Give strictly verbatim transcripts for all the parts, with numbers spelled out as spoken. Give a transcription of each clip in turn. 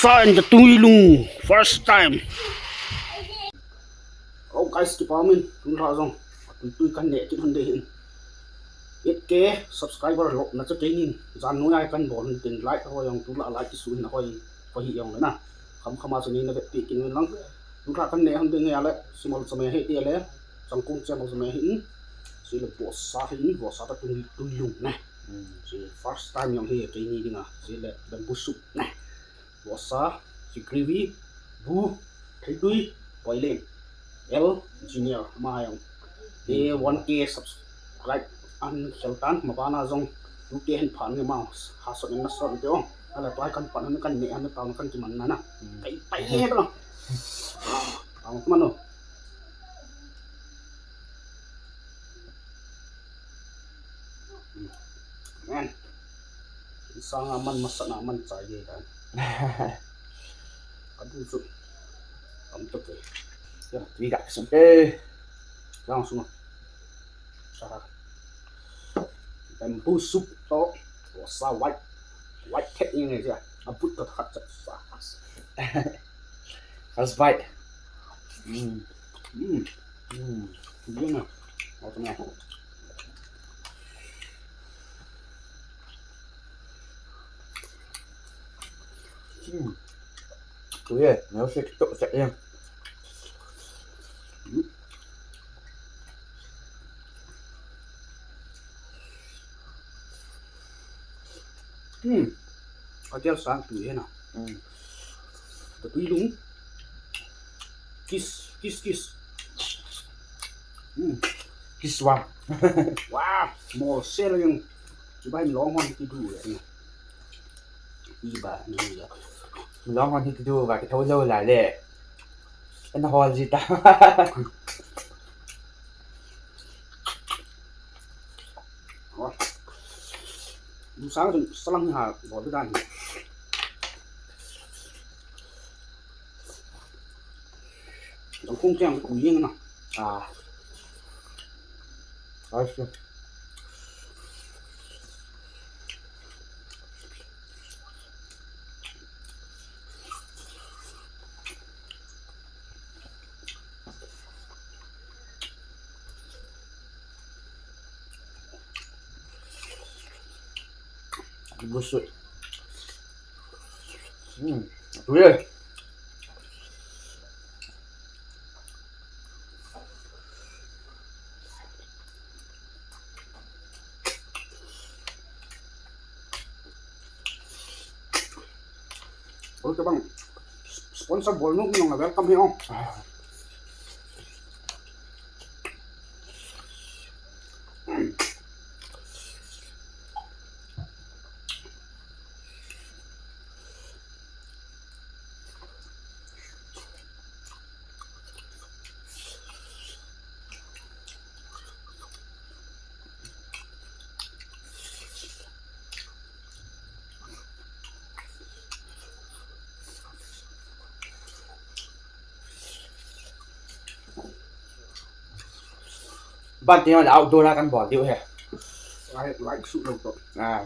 Bosta and the Tuilung, first time. Oh guys, kipa min, tun lha jong, tui tui kan ne kit hon de hin. Eight K subscriber lo na cha keinin, jan noi ai kan bol hin tin like ho jong tu la like su hin hoi, hoi hi jong le na. Kham kham a chu ni na vet pi kin lang. Tu lha kan ne hon de nge ale, simol chame he ti ale, changkung chemo chame hin. Sile bosa hin, bosa ta tui, tuilung ne. Sile first time jong hi keini dinga, sile bamboo shoot ne. Bosa, si gravy, bu, theitui, boiling. L Junior, ma jong. Te one K subscribe an khel tan, ma bana jong, two K hin phan nge ma, ha sot na sot te ong. Ala pai kan pan kan ne an ta kan ki man na na. Pai pai he bro. Ang man no. Man. Sanga man masana man chai de dan. Ka bu chu. Am to ke. Ya, ni ga sum ke. Yang sum. Sa. Bamboo shoot to. Sa white. White cat ni ne ja. A but to khat sa. First bite. Mm. Mm. Mm. Yun na. Ako na. Mm. Kuya, no se to sa yan. Mm. Hmm. Hotel sang tu he na. Hmm. Tuilung. Kiss, kiss, kiss. Hmm. Kiss wa. Wow, small selling. Chubai long hon ki du le. Iba ni ya. Long hon ki du ba ki thou lo la le. Ana hol ji ta. Lu sang chun salang ha lo de dan. Dong kong kiang ku ying na. Ah. Ai su. Busuk. Hmm. Tuye. Oi, tabang sponsor bol nu, nong welcome he ong. Ban tin le outdoor a kan bol diu he. Lai, lai su lo to. Ah.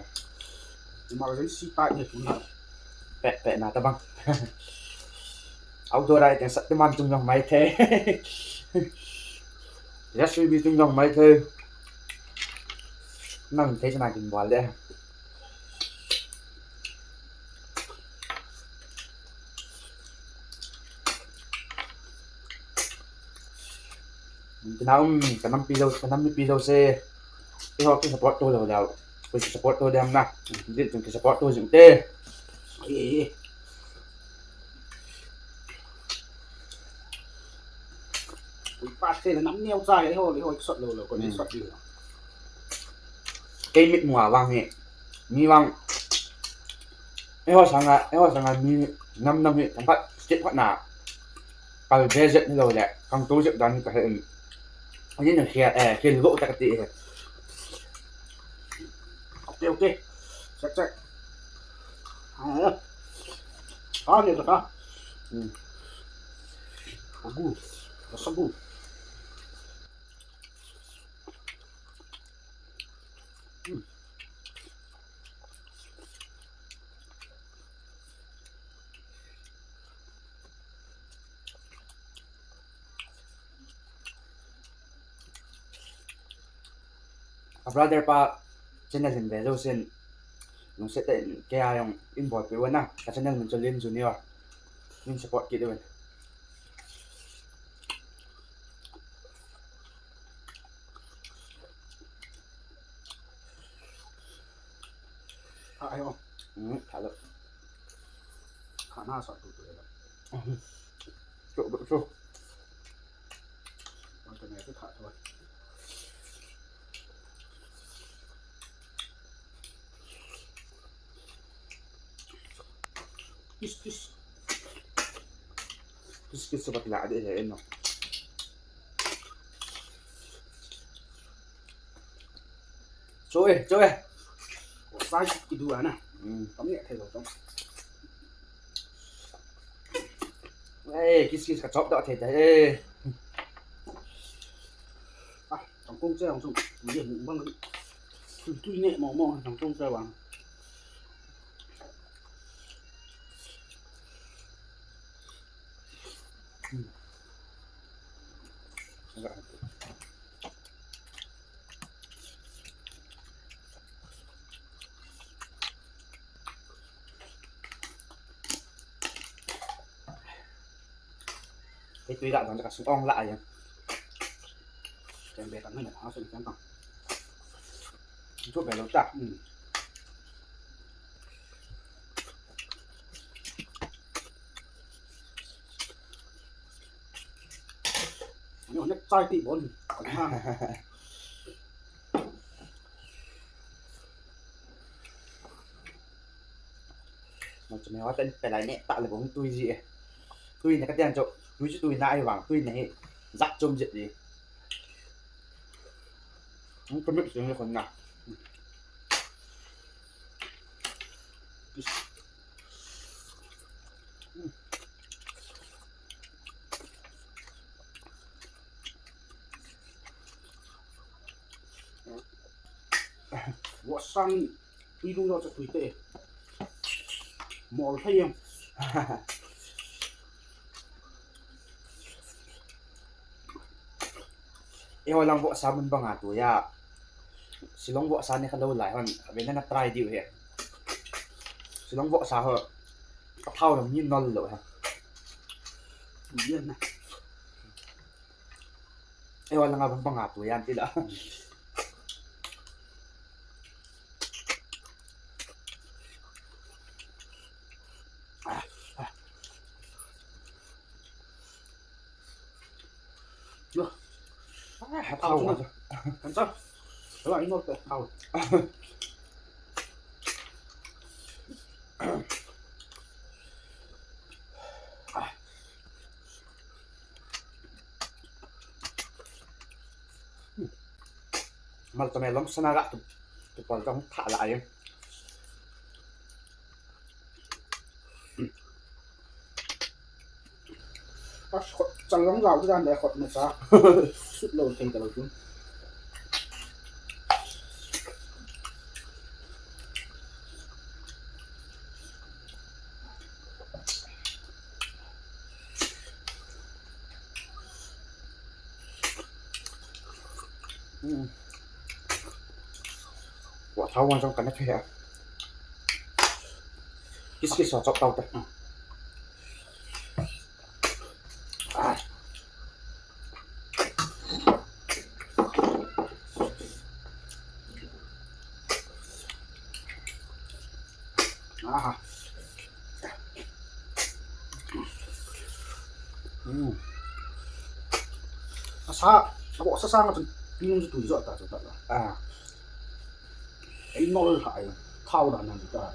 Emergency tai he tu na. Pe, pe na tabang. Outdoor a teng Shaktiman chung jong mai thei. J C B chung jong mai thei. Nang thei chana kin bol le. Tina um, ka nampi lo, ka nampi lo se. Eiho ki support to lo leu. Koi ki support to dem na. Din tung ki support to jing te. Eh. Koi pa se na nam neo cha, eiho, eiho ki sot lo lo, koi ni sot lo. Kei mit mua vang he. Mi vang. Eiho sanga, eiho sanga mi nam nam hi, thangkhat, step khat na. Kal ve jep ni lo le, kang to jep dan ka he in. Ani na khel, eh, khel lo ta ka ti he. Okay, okay. Check, check. Ah, ah, ni ta ka. Hmm. Agu, asagu. Hmm. Ka brother pa channel hin ve jousen, lungset tah in kei a jong in bolpeh uvin na, ka channel min chu Lim Junior. Min support kit uvin. Ai o. Hmm, tha lou. Khana sa tu tu le. Chu, chu. Wan ta ne tu tha tu. Kis, kis. Kis, kis, sabat la ade he no. Cho e, cho e. Sai kidu ana. Hmm. Tam ne thei lo tam. Ei, kis kis ka chop da thei da. Ei. Ah, tang kong che ang sung. Ye mu bang. Tui ne mo mo tang kong che bang. Hmm. Hei tui lah dang ka sung ong lah ai. Ken be tang hei na ha sung ken tang. Chu be lo ta. Hmm. Ani onek chai ti bon. Mo chu me wa ten pelai ne ta le bong tui ji e. Tui ne ka tian chu, tui chu tui na ai vang, tui ne hi. Zat chom jet ji. Ang kami sing le kon na. Vosang ilung lo cha tui te. Mol thei em. Eiho lang vohsa mun banga tui a. Shillong vohsa ne kha lou lai hon. Abe na na try diu he. Shillong vohsa ho. Ka thao lam ni nol lo ha. Yen na. Eiho lang a bang banga tui an ti la. Yo. Ah, hep hau. Kan sa. Wala inol te hau. Mal tame long sana ga tu tu pal tong tha la ai. Pas khot chal long lau dan le khot na sa. Sut lo thei ta lo chu. Wa thau wan jong kana thei a. Kis kis so chop tau ta. Aha. Hmm. Asa, abo sa sa nga tu, pinung tu jo ta jo ta. Ah. Ei nol hai, thau da nan ta.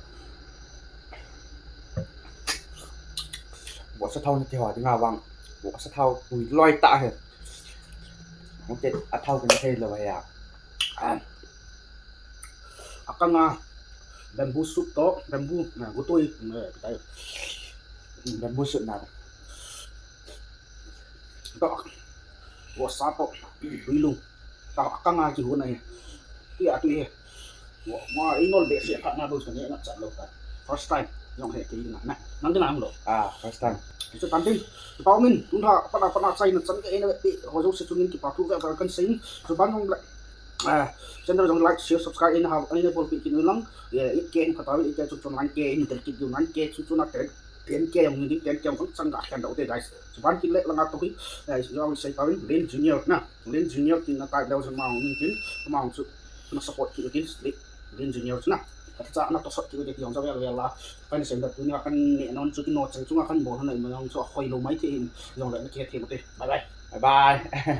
Vohsa thao na ti ho dinga vang. Vohsa thao pui loi ta he. Mo te a thao kan thei lo ya. A. Akanga bamboo shoot to, bamboo na gutoi na tai. Bamboo shoot na. To. Vohsa to. Pui lung. Tao akanga kihon ahi. Tui a tui he. Wa, wa, inol behseh phat na dong sani na chat lou ta. First time. Jong he kei na na. Nang kina ang lo. Ah, first time. Kichu tan tin. Tao min, tun ha, pana, pana chai na chan ke na pe. Ho jo se chungin kipa thu ve kan sein. Chu ban hong le. Ah, channel jong like, share, subscribe in ha, in bolpeh kit un lang. Eh, eight K in khat a, eight K chun chun nine K in tel kit diu, nine K chun chun a tel, ten K jong ding, ten K jong chang ga khen dau te, guys. Chuban kit le langa toh hi, eh, jong sei tauvin, Len Junior na. Len Junior tin na type leu jong ma hung tin, ma hung chu na support kit u tin, Len Junior chu na. Khat cha na tohsot kit u te jong ja vel vel a. Kan sem da tunia kan ne non chu kino chang chunga kan bol hon na, ma jong chu a khoi lou mai thei in, jong le na kihe thei u te. Bye bye. Bye bye.